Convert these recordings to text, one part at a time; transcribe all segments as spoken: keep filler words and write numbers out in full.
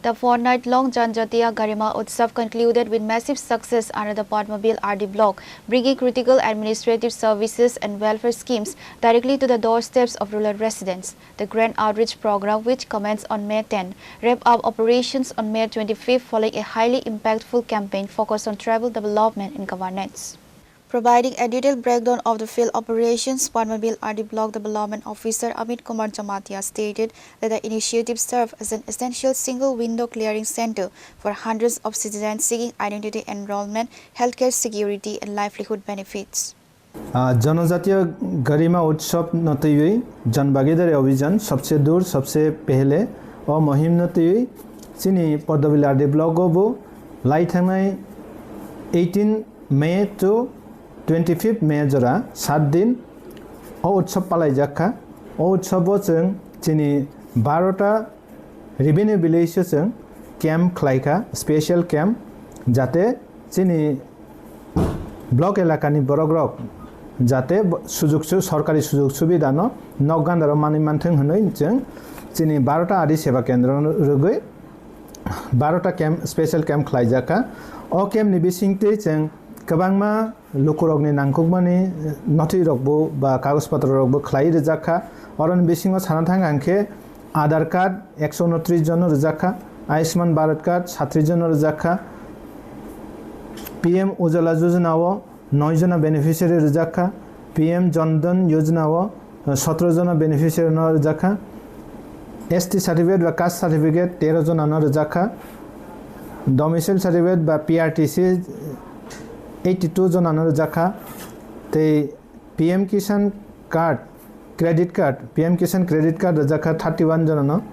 The four-night-long Janjatiya Garima Utsav concluded with massive success under the Padmabil R D block, bringing critical administrative services and welfare schemes directly to the doorsteps of rural residents. The grand outreach program, which commenced on May ten, wrapped up operations on May twenty-fifth following a highly impactful campaign focused on tribal development and governance. Providing a detailed breakdown of the field operations, Padmabil R D Block Development Officer Amit Kumar Jamatia stated that the initiative served as an essential single window clearing center for hundreds of citizens seeking identity enrollment, healthcare security, and livelihood benefits. Ah, Janajatiya Garima Utsav no twiwi Jan Bhagidari Abhijan sabse dur sabse pehle o mohim no twiwi chini Padmabil R D block o bo lai thangnai eighteen May to twenty-fifth May jora sat din o utsav palaijak kha. O utsav o chwng chini barota revenue village o chwng camp khlai kha, special camp, jate chini block elakani borok rok jate bo-, sujug su-, sorkari sujug subida no nok gandaro manwi manthwng hwnwi chwng chini barota Adi Seba Kendro rwgwi barota camp, special camp khlaijak kha. O camp ni bisingtwi chwng kwbangma lukurokni nangkukmani nothwi rokbo ba kagoj potro rokbo khlai rijak kha. Oroni bisingo sana thang hwnkhe Aadhaar card ekso unotris jono rijak kha, Ayushman Bharat card satris jono rijak kha, P M Ujjwala Yojana o noi jona beneficiary rijak kha, P M Jan Dhan Yojana o sotro jona beneficiary no rijak kha, S T certificate ba caste certificate tero jona no rijak kha, domicile certificate ba P R T C eighty two jona no rijak kha, tei P M Kisan card, credit card, P M Kisan credit card rijak kha thirty one jona no,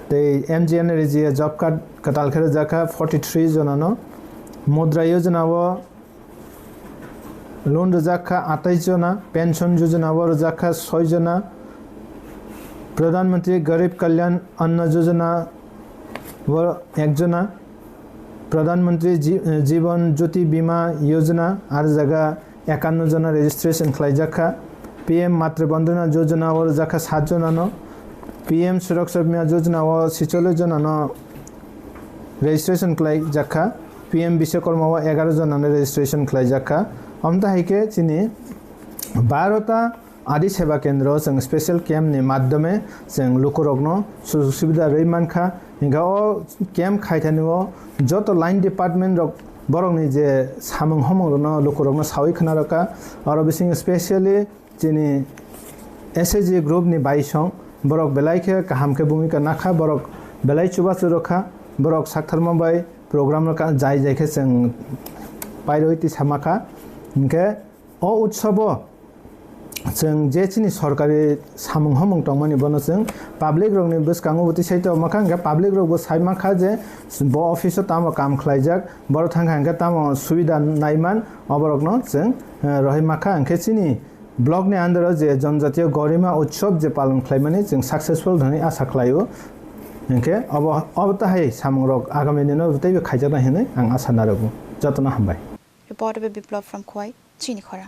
tei M G N R G A job card kwtal khe rijak kha forty three jona no, Mudra Yojana o loan rijak kha atais jona, pension yojana o rijak kha soi jona, Pradhan Mantri Garib Kalyan Anna Yojana o ek jona, Pradhan Mantri Ji-, Jiban Jyoti Bima Yojana a rijak kha ekanno jona registration khlaijak kha, P M Matru Vandana Yojana o rijak kha sat jona no, P M Suraksha Bima Yojana o sicholish jona no registration khlaijak kha, P M Bishwakarma o egaroh jona no registration khlaijak kha. Amtwi hai khe chini barota Adi Seba Kendro chwng special camp ni madhyome chwng lukurokno sujog subida rwi mankha. Hinkhe o camp khaithani o joto line department rok borokni je samung homung rokno lukurokno sawi khna rwkha. Oro bising specially chini S H G group ni baisong borok belai khe kaham khe bumika nakha, borok belai chubachu rwkha, borok saktharma bai program rwkha, jai jai khe chwng pairwi tisa makha. Hinkhe o utsobo chwng je chini sorkari samung homung tongmani bono chwng public rokni bwskango bo tisai tongma kha, hinkhe public rokbo sai mankha je bo office o tamo kam khlaijak, borok thangkha hinkhe tamo subida naiman, oborokno chwng, eh, rohoi makha. Hinkhe chini block ni under o je Janjatiya Garima Utsav je palon khlaimani chwng successful hwnwi asa khlaio. Hinkhe obo, obo tahai samungrok agami dino teibo khaijaknai hwnwi ang asa narwgo. Jotono hambai. Report by Biplab from Khowai, Chini Khorang.